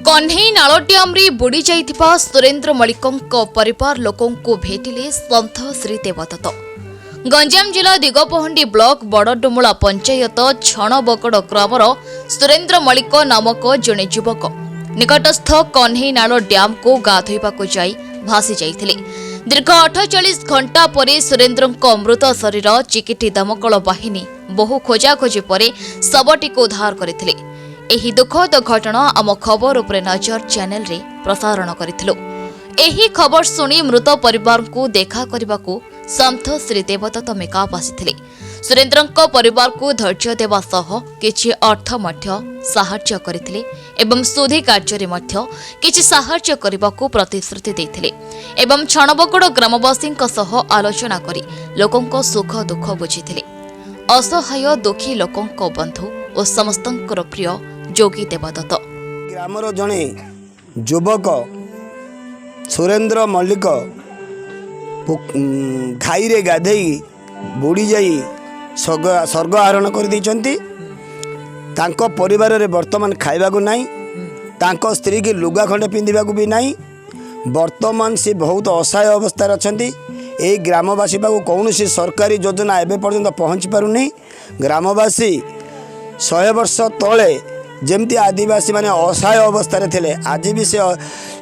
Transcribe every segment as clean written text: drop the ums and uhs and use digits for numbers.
କହ୍ନେଇ ନାଳ ଡ୍ୟାମ୍ରେ ବୁଡ଼ି ଯାଇଥିବା ସୁରେନ୍ଦ୍ର ମଲ୍ଲିକଙ୍କ ପରିବାର ଲୋକଙ୍କୁ ଭେଟିଲେ ସନ୍ଥ ଶ୍ରୀ ଦେବଦତ୍ତ। ଗଞ୍ଜାମ ଜିଲ୍ଲା ଦିଗପହଣ୍ଡି ବ୍ଲକ ବଡ଼ଡୁମୁଳା ପଞ୍ଚାୟତ ଛଣବଗଡ଼ ଗ୍ରାମର ସୁରେନ୍ଦ୍ର ମଲ୍ଲିକ ନାମକ ଜଣେ ଯୁବକ ନିକଟସ୍ଥ କହ୍ନେଇ ନାଳ ଡ୍ୟାମ୍କୁ ଗାଧୋଇବାକୁ ଯାଇ ଭାସି ଯାଇଥିଲେ। ଦୀର୍ଘ 48 ଘଣ୍ଟା ପରେ ସୁରେନ୍ଦ୍ରଙ୍କ ମୃତ ଶରୀର ଚିକିଟି ଦମକଳ ବାହିନୀ ବହୁ ଖୋଜାଖୋଜି ପରେ ଶବଟିକୁ ଉଦ୍ଧାର କରିଥିଲେ। ଏହି ଦୁଃଖଦ ଘଟଣା ଆମ ଖବର ଉପରେ ନଜର ଚ୍ୟାନେଲରେ ପ୍ରସାରଣ କରିଥିଲୁ। ଏହି ଖବର ଶୁଣି ମୃତ ପରିବାରଙ୍କୁ ଦେଖା କରିବାକୁ ସନ୍ଥ ଶ୍ରୀ ଦେବଦତ୍ତ ମେକାପ ଆସିଥିଲେ। ସୁରେନ୍ଦ୍ରଙ୍କ ପରିବାରକୁ ଧୈର୍ଯ୍ୟ ଦେବା ସହ କିଛି ଅର୍ଥ ମଧ୍ୟ ସାହାଯ୍ୟ କରିଥିଲେ ଏବଂ ଶୁଦ୍ଧି କାର୍ଯ୍ୟରେ ମଧ୍ୟ କିଛି ସାହାଯ୍ୟ କରିବାକୁ ପ୍ରତିଶ୍ରୁତି ଦେଇଥିଲେ ଏବଂ ଛଣବଗଡ଼ ଗ୍ରାମବାସୀଙ୍କ ସହ ଆଲୋଚନା କରି ଲୋକଙ୍କ ସୁଖ ଦୁଃଖ ବୁଝିଥିଲେ। ଅସହାୟ ଦୁଃଖୀ ଲୋକଙ୍କ ବନ୍ଧୁ ଓ ସମସ୍ତଙ୍କର ପ୍ରିୟ ଯୋଗୀ ଦେବଦତ୍ତ। ଗ୍ରାମର ଜଣେ ଯୁବକ ସୁରେନ୍ଦ୍ର ମଲ୍ଲିକ ଘାଇରେ ଗାଧେଇ ବୁଡ଼ି ଯାଇ ସ୍ୱର୍ଗ ଆରୋହଣ କରିଦେଇଛନ୍ତି। ତାଙ୍କ ପରିବାରରେ ବର୍ତ୍ତମାନ ଖାଇବାକୁ ନାହିଁ, ତାଙ୍କ ସ୍ତ୍ରୀକି ଲୁଗା ଖଣ୍ଡେ ପିନ୍ଧିବାକୁ ବି ନାହିଁ। ବର୍ତ୍ତମାନ ସେ ବହୁତ ଅସହାୟ ଅବସ୍ଥାରେ ଅଛନ୍ତି। ଏହି ଗ୍ରାମବାସୀ ପାଖକୁ କୌଣସି ସରକାରୀ ଯୋଜନା ଏବେ ପର୍ଯ୍ୟନ୍ତ ପହଞ୍ଚି ପାରୁନି। ଗ୍ରାମବାସୀ 100 ବର୍ଷ ତଳେ ଯେମିତି ଆଦିବାସୀମାନେ ଅସହାୟ ଅବସ୍ଥାରେ ଥିଲେ, ଆଜି ବି ସେ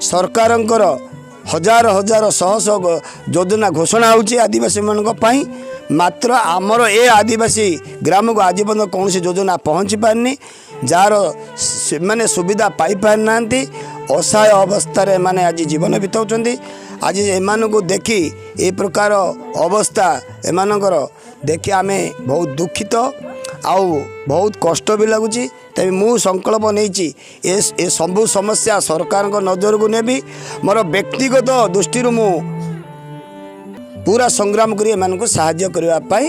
ସରକାରଙ୍କର ହଜାର ହଜାର ଶହ ଶହ ଯୋଜନା ଘୋଷଣା ହେଉଛି ଆଦିବାସୀମାନଙ୍କ ପାଇଁ। ମାତ୍ର ଆମର ଏ ଆଦିବାସୀ ଗ୍ରାମକୁ ଆଜି ପର୍ଯ୍ୟନ୍ତ କୌଣସି ଯୋଜନା ପହଞ୍ଚି ପାରିନି, ଯାହାର ସେମାନେ ସୁବିଧା ପାଇପାରିନାହାନ୍ତି। ଅସହାୟ ଅବସ୍ଥାରେ ଏମାନେ ଆଜି ଜୀବନ ବିତାଉଛନ୍ତି। ଆଜି ଏମାନଙ୍କୁ ଦେଖି, ଏ ପ୍ରକାର ଅବସ୍ଥା ଏମାନଙ୍କର ଦେଖି ଆମେ ବହୁତ ଦୁଃଖିତ ଆଉ ବହୁତ କଷ୍ଟ ବି ଲାଗୁଛି। ତେବେ ମୁଁ ସଂକଳ୍ପ ନେଇଛି, ଏ ସବୁ ସମସ୍ୟା ସରକାରଙ୍କ ନଜରକୁ ନେବି। ମୋର ବ୍ୟକ୍ତିଗତ ଦୃଷ୍ଟିରୁ ମୁଁ ପୁରା ସଂଗ୍ରାମ କରି ଏମାନଙ୍କୁ ସାହାଯ୍ୟ କରିବା ପାଇଁ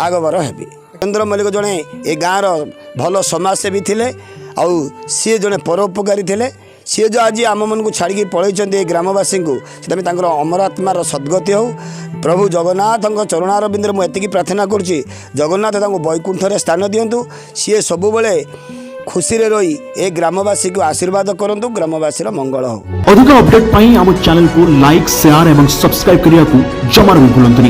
ଆଗଭର ହେବି। ଚନ୍ଦ୍ର ମଲ୍ଲିକ ଜଣେ ଏ ଗାଁର ଭଲ ସମାଜସେବୀ ଥିଲେ ଆଉ ସିଏ ଜଣେ ପରୋପକାରୀ ଥିଲେ। ସିଏ ଯେଉଁ ଆଜି ଆମମାନଙ୍କୁ ଛାଡ଼ିକି ପଳେଇଛନ୍ତି ଏ ଗ୍ରାମବାସୀଙ୍କୁ, ସେଥିପାଇଁ ତାଙ୍କର ଅମର ଆତ୍ମାର ସଦ୍ଗତି ହେଉ। ପ୍ରଭୁ ଜଗନ୍ନାଥଙ୍କ ଚରଣାରବିନ୍ଦରେ ମୁଁ ଏତିକି ପ୍ରାର୍ଥନା କରୁଛି, ଜଗନ୍ନାଥ ତାଙ୍କୁ ବୈକୁଣ୍ଠରେ ସ୍ଥାନ ଦିଅନ୍ତୁ। ସିଏ ସବୁବେଳେ ଖୁସିରେ ରହି ଏ ଗ୍ରାମବାସୀକୁ ଆଶୀର୍ବାଦ କରନ୍ତୁ, ଗ୍ରାମବାସୀର ମଙ୍ଗଳ ହେଉ। ଅଧିକ ଅପଡେଟ୍ ପାଇଁ ଆମ ଚ୍ୟାନେଲକୁ ଲାଇକ୍, ସେୟାର ଏବଂ ସବସ୍କ୍ରାଇବ୍ କରିବାକୁ ଜମାରୁ ବି ଭୁଲନ୍ତୁନି।